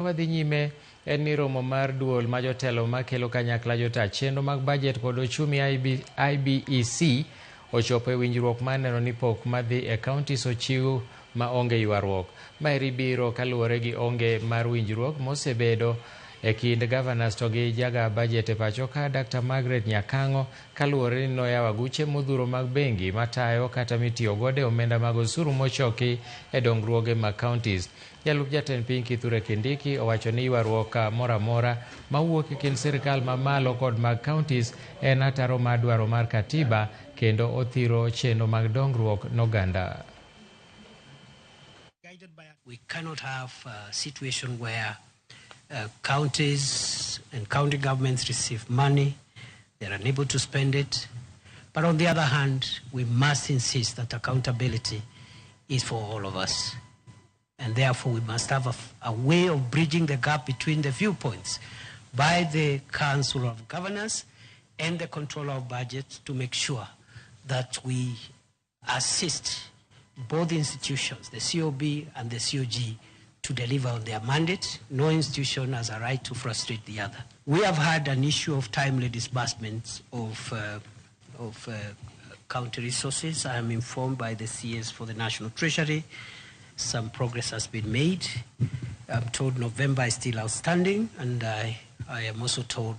Wadhi nyime en ni romo mar duol ma jotelo makelo kanyakla jotaa chenro mag bajet kod ochumi IBEC ochopo e winjruok mar neno ni pok madhi e counties ochiw ma onge ywaruok. Maeri biro kaluwore gi onge mar winjruok mosebedo e kind governors to gi jaga bajet e pacho ka Dr. Margaret Nyakang'o kaluwore ni noyawo aguche modhuro mag bengi matayo kata mitiyo godo e omenda mag osuru mochoki e dongruoge mag counties. Jalup jatend piny Kithure Kindiki owacho ni ywaruok moro amora mawuok e kind sirkal mamalo kod mag counties en ataro mar dwaro mar katiba kendo othiro chenro mag dongruok n'oganda. We cannot have a situation where counties and county governments receive money, they're unable to spend it. But on the other hand, we must insist that accountability is for all of us. And therefore, we must have a way of bridging the gap between the viewpoints by the Council of Governors and the Controller of Budget to make sure that we assist both institutions, the COB and the COG, to deliver on their mandate. No institution has a right to frustrate the other. We have had an issue of timely disbursements of county resources. I am informed by the CS for the National Treasury. Some progress has been made. I'm told November is still outstanding, and I am also told